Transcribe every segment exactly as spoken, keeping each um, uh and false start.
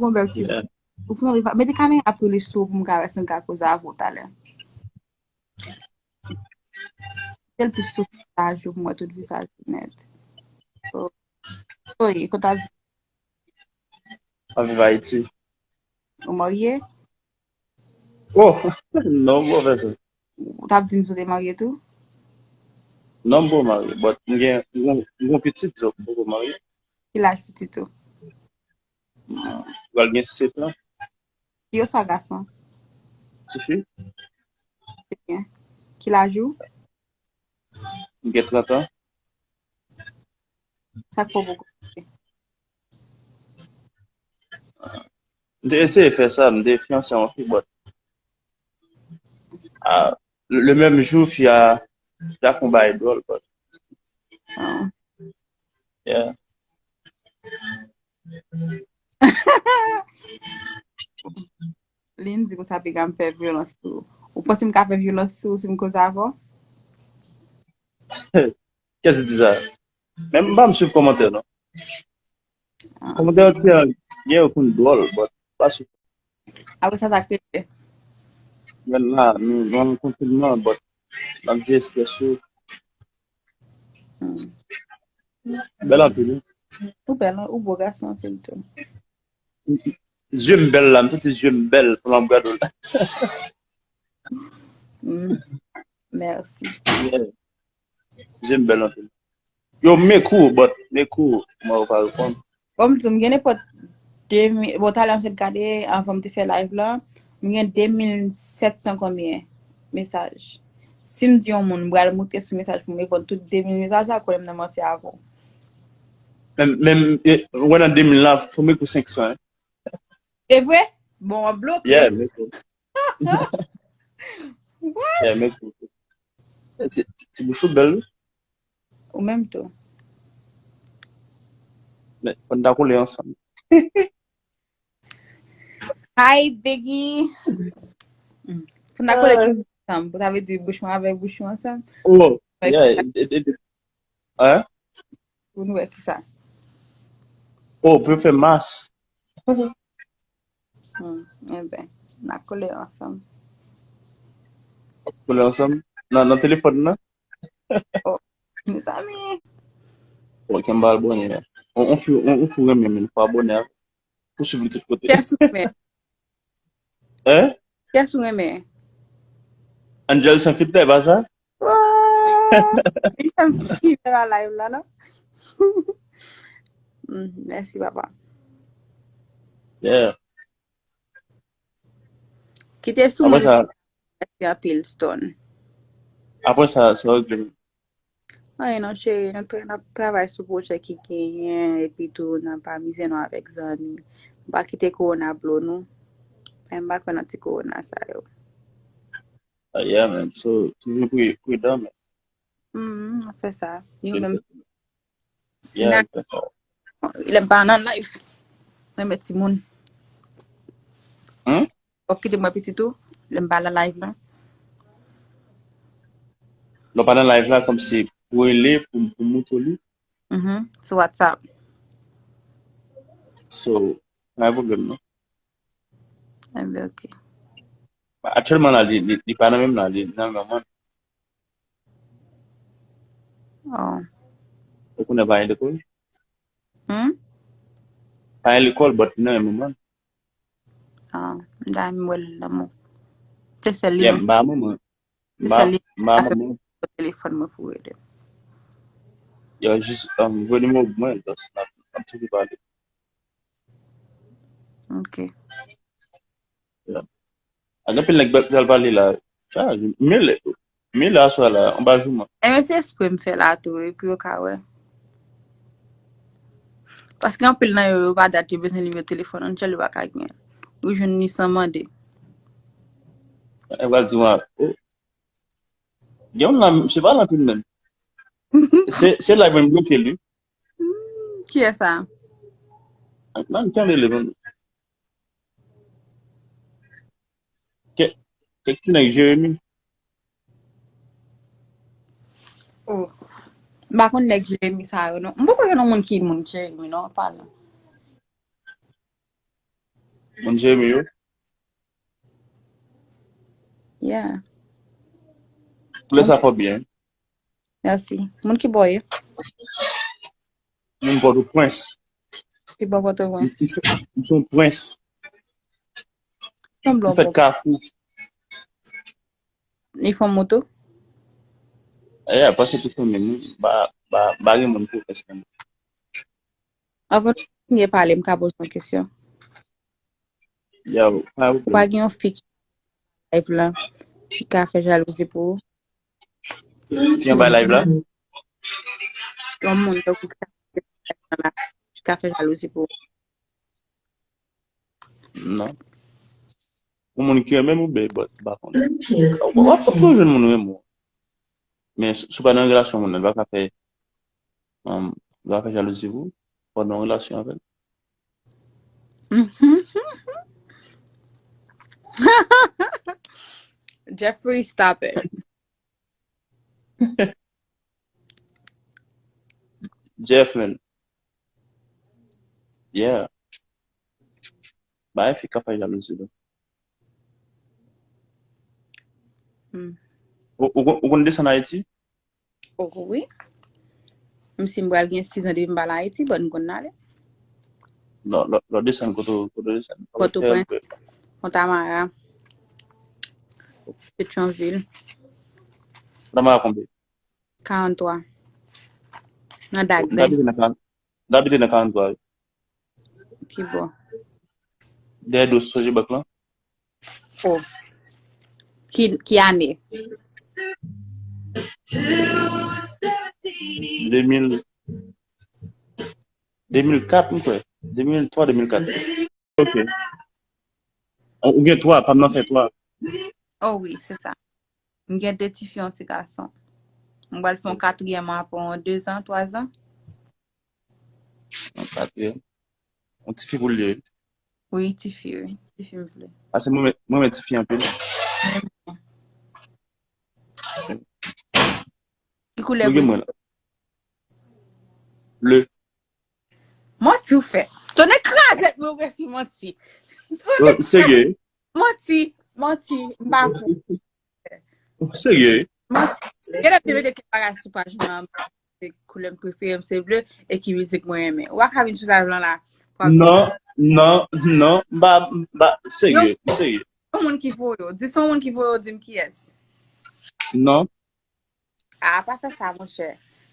Bon, bèl ti. Ou pran li pa. Mete kamera pou li sou pou m ka wè si m ka koze avè w talè. Mete l pi sou vizaj ou pou m wè tout vizaj ou nèt. Oh. Wi, kote w ap viv? M ap viv Ayiti. Ou marye? Oh, non, m poko fè sa. Ou t ap di m si w te marye tou? Non, m poko marye, but m gen, m gen, m gen yon pitit, so m poko marye. Ki laj pitit ou? Pral gen sèt an. Fi oswa gason? Tifi. Se byen. Ki laj ou? M gen trant an. Sa k fè w poko? M te eseye fè sa, m te fiyanse yon fi, but ah, le, le menm jou, fi a, fi a fè yon bagay dwòl, but yeah. Lin di konsa piga m fè vyolans sou ou. Ou panse m ka fè vyolans sou ou si m koze avè w? Kiyès ki di sa? Men m pa m swiv kòmantè non. Kòmantè yo ti gen yo konn dwòl, but pa swiv. Apre sa, sa k rete? Men la, nou, nou an konfinman, but n ap jere strès yo. Hmm. Bèl anpil, wi. Ou bèl, ou bo gason anpil tou. Zye m bèl la, m santi zye m bèl pandan m gade w la. Hmm. Mèsi. Yeah. Zye m bèl anpil. Yo, m ekri w, but m ekri w, mwen ou pa reponn. Bon, m di w, m gen nenpòt de mil, bon, talè m sot gade, anvan m te fè live la, m gen de mil sèt san konbyen mesaj. Si m di yon moun, m pral moute sou mesaj pou m reponn tout de mil mesaj la, konnen m nan manti avè w. Men, men, e, ou wè nan de mil la, fò m ekri w senk san, hein. E vre? Bon, w ap bloke. Yeah, m ekri w. What? Yeah, m ekri w. Ti, ti, ti bouch ou bèl, wi. Ou menm tou. Men, fò n ta kole ansanm. Hi, Biggie. Mm. Fò n ta kole ansanm. Sa vle di bouch mwen avèk bouch ou ansanm. Oh, yeah, e, e, e, hein? Pou nou wè ki sa. Oh, pou yo fè mas. Hmm, enben, n a kole ansanm. Kole ansanm? Nan, nan telefòn nan? Oh, mezanmi. Ok, m ba l bonè. On, on fi, on, on fi renmen, men fò abòne avè l. Pou swiv li tout kote. Kiyès ou renmen? Hein? Kiyès ou renmen? Angel Sans Filtre, e pa sa? Wow! Li fè m ti fè la live la, non? Mm, mèsi, papa. Yeah. Kite sou mwen. Apre sa, mèsi anpil, Stone. Apre sa, sa regle. Anyen non, cheri, nou tra-, n ap travay sou pwojè ki genyen, epi tou, n ap amize nou avèk zanmi. Nou pa kite kowona blo nou. Men m pa kwè nan ti kowona sa yo. Ah, yeah, man. So, toujou pri-, pridan, man. Mm, nou fè sa. Yo menm. Yeah, lè m pa nan live. Mwen met timoun. Hmm? W ap kite mwen pitit ou? Lè m pa nan live la. Lè w pa nan live la, kòmsi pou rele, pou, pou moutre li. Mhm. Sou WhatsApp. So, pa gen pwoblèm, non. Enben, ok. Aktyèlman la, li, li, li pa nan menm la, li nan manman. Oh. Ou konnen pa gen lekòl? Hmm? Pa gen lekòl, but li nan menm manman. Ah, m ta renmen wè l lanmou. Se sèl li. Yeah, m ba manman. Se sèl li. M ba manman. Telefòn mwen pou rele. Yo, jis, um, voye nimewo mwen, just, n ap, n ap toujou pale. Ok. Yeah. Gen anpil nèg pral pale la. Chaj, men lè, men lè aswè la, anba jouman. Enben, se espre m fè la tou, wi, pou yo ka wè. Paske anpil nan yo, yo pa dat, yo bezwen nimewo telefòn, Angel yo pa ka gen. Ou jwenn li san mande. E pral di mwen, oh. Gen yon la, misye pale anpil menm. Se, se live mwen bloke li. Hmm, kiyès sa? Nan, tande li menm. Kè, kèk ti nèg Jeremi. Oh. M pa konn nèg Jeremi sa yo, non. M poko jwenn yon moun ki moun Jeremi, non, pa non. Moun Jeremi yo. Yeah. Koulè sa fò byen. Mèsi. Moun ki bò ye? Moun Pòtoprens. Ki bò Pòtoprens? M se yon prens. Sanble M fèt Kafou. Li fè moto? E a pase tout fanmi m. Ba ba ba gen moun Pòtoprens menm. Avan nou kontinye pale, m ka poze yon kesyon. Yo, pa Ou pa gen yon fi ki live la, fi ka fè jalouzi pou ou? Ki anba live la? Yon moun tankou ki ka fè jalouzi pou ou? Non. Yon moun ki renmen m ou byen, but m pa konnen. W ap toujou jwenn moun renmen w. Men si w pa nan relasyon moun nan, li pa ka fè um, li pa fè jalouzi pou ou pandan w relasyon avè l. Jeffrey, stop it. Jeff, man. Yeah. Ba fi ka fè jalouzi la. Hmm. Ou ou ou konn desann Ayiti? Oh, wi. M si m pral gen sis an depi m pa la Ayiti, bon, m konn ale. Non, lò lò desann kote kote desann. Pòtoprens, Fontamara, Petyonvil. Fontamara konbyen? Karantwa. Nan M Dagden. Abite nan Karan- m abite nan karantwa. Ki bò? Dèyè do Sogebank lan. Oh. Ki, ki ane? De mil, de mil kat, m kwè. De mil twa, de mil kat. Ok. Ou gen twa, pa m nan fè twa. Oh wi, se sa. M gen de tifi, yon ti gason. M pral fè yon katriyèm apre yon dezan, twazan. Yon katriyèm. Yon tifi pou l ye. Wi, tifi, wi. Tifi m vle. Paske mwen, mwen renmen tifi anpil. Ki koulè Ou gen ble? Mwen la. Ble. Manti ou fè. Tonnè kraze mwen resi manti. Serye? Manti, manti, m pa kwè. Serye? Manti. Gen lè m te mete kèk bagay sou paj mwen an, se koulè m prefere m se ble e ki mizik mwen renmen. Ou pa ka vin sou live lan la. Non, non, non, m pa, m pa, serye, serye. Yon moun ki voye w. Di se yon moun ki voye w, di m kiyès. Non. Ah, pa fè sa, monchè.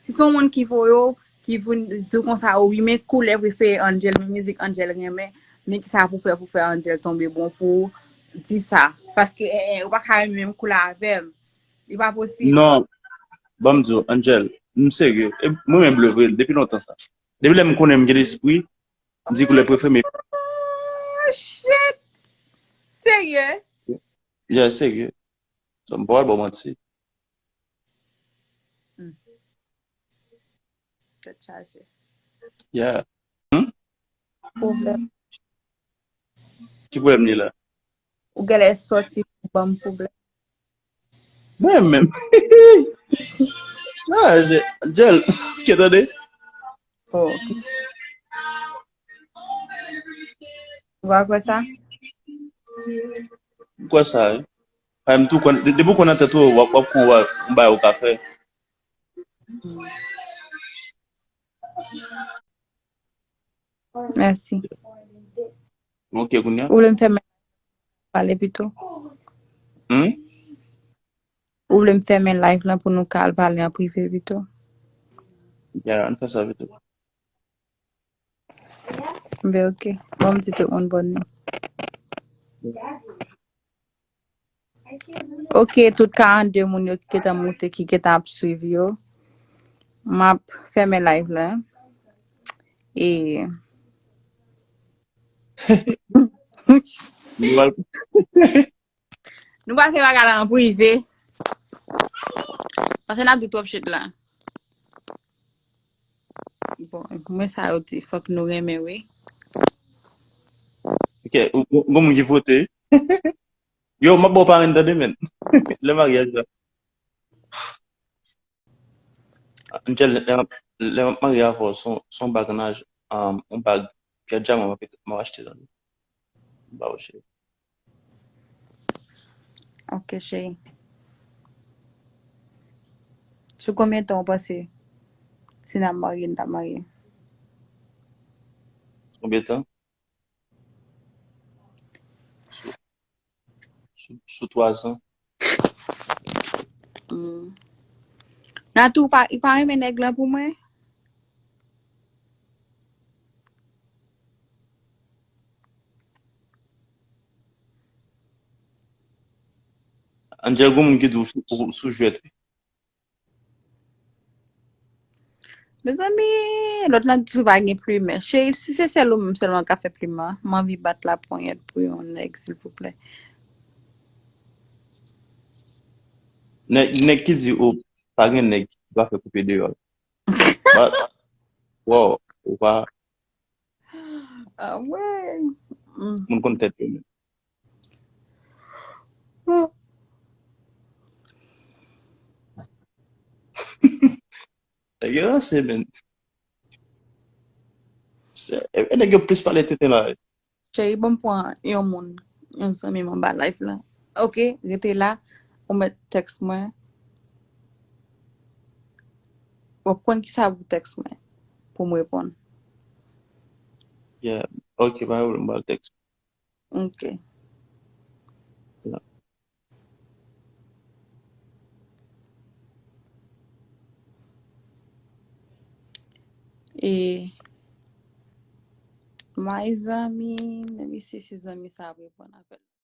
Si se yon moun ki voye w, ki vin di w konsa, o wi, men koulè prefere Angel, men mizik Angel renmen, men ki sa pou fè, pou fè Angel tonbe bon pou ou, di sa. Paske, eh, eh, ou pa ka renmen menm koulè avè m. Li pa posib. Non. Ban m di w, Angel, m serye. E mwen menm ble vre, depi lontan sa. Depi lè m konnen m gen lespri, m di koulè prefere m. Oh, shit! Serye? Yeah, serye. So, m pa pral ba w manti. Hmm. Tèt chaje. Yeah. Hmm? Pwoblèm. Ki pwoblèm li la? Ou genlè sòti pou ban m pwoblèm. Mwen menm. Ah, je- Angel, ke tande? Oh. Ou pa kwè sa? M kwè sa, wi. Ay, m tou konn, de- depi w konn nan tèt ou, w ap, w ap konn w ap, yon bagay ou ka fè. Mèsi. Ok, kounye a. Ou vle m fèmen pale pito? Hmm? Ou vle m fèmen live lan pou nou ka al pale an prive pito? Ya, ann fè sa pito. Ben, ok. Bon, m di tout moun bòn nwi. Ok, tout karannde moun yo ki gentan moute, ki gentan ap swiv yo. M ap fèmen live la. E Nou pral- Nou pral fè bagay la an prive. Paske n ap di twòp shit la. Bon, mwen sa yo di, fòk nou renmen, wi. Ok, ou- ou- gon moun ki vote. Yo, m ap ba w parenn tande, men. Lè maryaj la. Angel, lè, lè m ap marye avè w, se yon- se yon bag an aj, um, yon bag pyè dyaman m ap- m ap achte tande. M ba w cheri. Ok, cheri. Sou konbyen tan w panse si n ap marye, n ta marye? Konbyen tan? Sou, sou, sou twa zan. Hmm. Natou, pa, li pa renmen nèg lan pou mwen? Angel, gon moun ki di w sou, ou sou jwèt, wi. Mezanmi, lòt lan di sou pa gen plimen. Cheri, si se sèl ou menm sèlman ka fè plimen, m anvi bat laponyèt pou yon nèg, silvouplè. Nèg, nèg ki di ou pa gen nèg ki pa fè koupe deyò. Wow, ou pa. Ah ouais. Moun konn tèt yo menm. Nèg yo ranse, men. E nèg yo plis pale tenten la. Cheri, ban m pran yon moun, yon zanmi m anba live la. Ok, rete la. Ou mèt tèks mwen. W ap konn kisa pou tèks mwen pou m reponn. Yeah. Ok, pa gen pwoblèm, m pral tèks. Ok. E my zanmi, let me see si zanmi sa ap reponn apèl.